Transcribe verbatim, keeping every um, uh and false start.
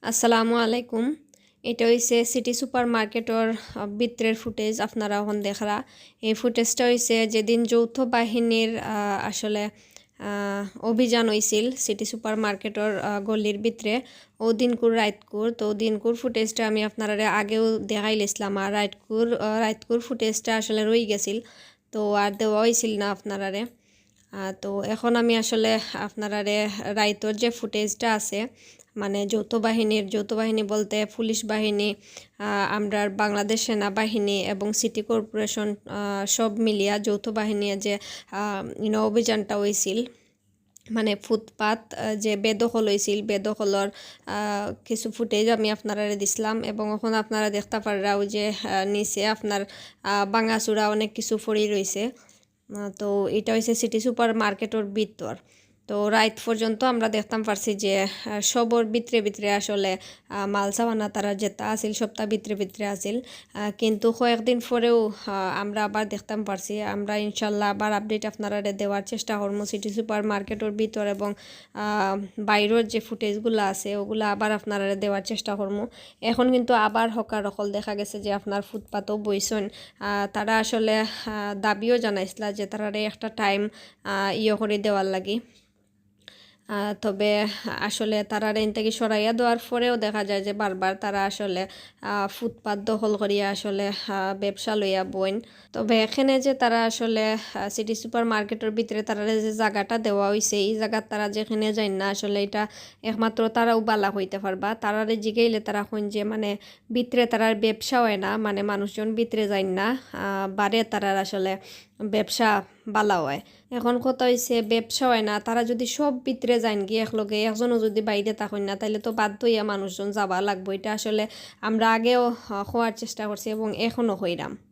আসসালামু আলাইকুম। এটা হইছে সিটি সুপার মার্কেটর, আহ, ভিতরের ফুটেজ আপনারা এখন দেখরা। এই ফুটেজটা হইছে যেদিন যৌথ বাহিনীর, আহ, আসলে, আহ, অভিযান হইছিল সিটি সুপার মার্কেটর, আহ, গলির ভিতরে। ও দিনকুর রাইতকুর, তো দিনকুর ফুটেজটা আমি আপনারারে আগেও দেখাইলিছিলাম। আর রাইতকুর, আহ, রাইতকুর ফুটেজটা আসলে রই গেছিল, তো আর দেওয়া হইছিল না আপনারারে। আহ, তো এখন আমি আসলে আপনারারে রাইতর যে ফুটেজটা আছে, মানে যৌথ বাহিনীর, যৌথ বাহিনী বলতে পুলিশ বাহিনী, আহ, আমরার বাংলাদেশ সেনাবাহিনী এবং সিটি কর্পোরেশন, আহ, সব মিলিয়া যৌথ বাহিনীর যে, আহ, you know, অভিযানটা হইছিল, মানে ফুটপাত, আহ, যে বেদখল হইছিল, বেদখলর, আহ, কিছু ফুটেজ আমি আপনারারে দিছিলাম এবং এখন আপনারা দেখতা পাররা ওই যে, আহ, নিচে আপনার, আহ, ভাঙাচুরা অনেক কিছু পড়ি রইছে। আহ, তো এটা হইছে সিটি সুপার মার্কেটর ভিতর। তো রাইত পর্যন্ত আমরা দেখতাম পারছি যে, আহ, সবর ভিতরে ভিতরে আসলে, আহ, মাল সামানা তারা যেটা আছিল সবটা ভিতরে ভিতরে আছিল। আহ, কিন্তু কয়েকদিন পরেও, আহ, আমরা আবার দেখতাম পারছি। আমরা ইনশাল্লাহ আবার আপডেট আপনারারে দেওয়ার চেষ্টা করমু সিটি সুপার মার্কেটর ভিতর এবং, আহ, বাইরের যে ফুটেজগুলো আছে ওগুলা আবার আপনারারে দেওয়ার চেষ্টা করমু। এখন কিন্তু আবার হকার অকল দেখা গেছে যে আপনার ফুটপাতও বইছইন। আহ, তারা আসলে, আহ, দাবিও জানাইছিলা যে তারারে একটা টাইম, আহ, ইয়ে করে দেওয়ার লাগি। আহ, তবে আসলে তারারে ইন থাকি সরাইয়া দেওয়ার পরেও দেখা যায় যে বারবার তারা আসলে, আহ, ফুটপাত দখল করিয়া আসলে, আহ, ব্যবসা লইয়া বইন। তবে এখানে যে তারা আসলে, আহ, সিটি সুপার মার্কেটর ভিতরে তারারে যে জায়গাটা দেওয়া হইছে, এই জায়গাত তারা যেখানে যাইন না, আসলে এটা একমাত্র তারাউ বালা হইতে পারবা। তারারে জিগাইলে তারা কইন যে মানে ভিতরে তারার ব্যবসা হয় না, মানে মানুষজন ভিতরে যাইন না, আহ, বারে তারার আসলে ব্যবসা বালা হয়। এখন কথা হইছে ব্যবসা হয় না, তারা যদি সব ভিতরে যাইন গিয়া একলগে, একজনও যদি বাইরে থাকইন না, তাইলে তো বাধ্য হইয়া মানুষজন যাবা লাগবো। এটা আসলে আমরা আগেও, আহ, কওয়ার চেষ্টা করছি এবং এখনও কইরাম।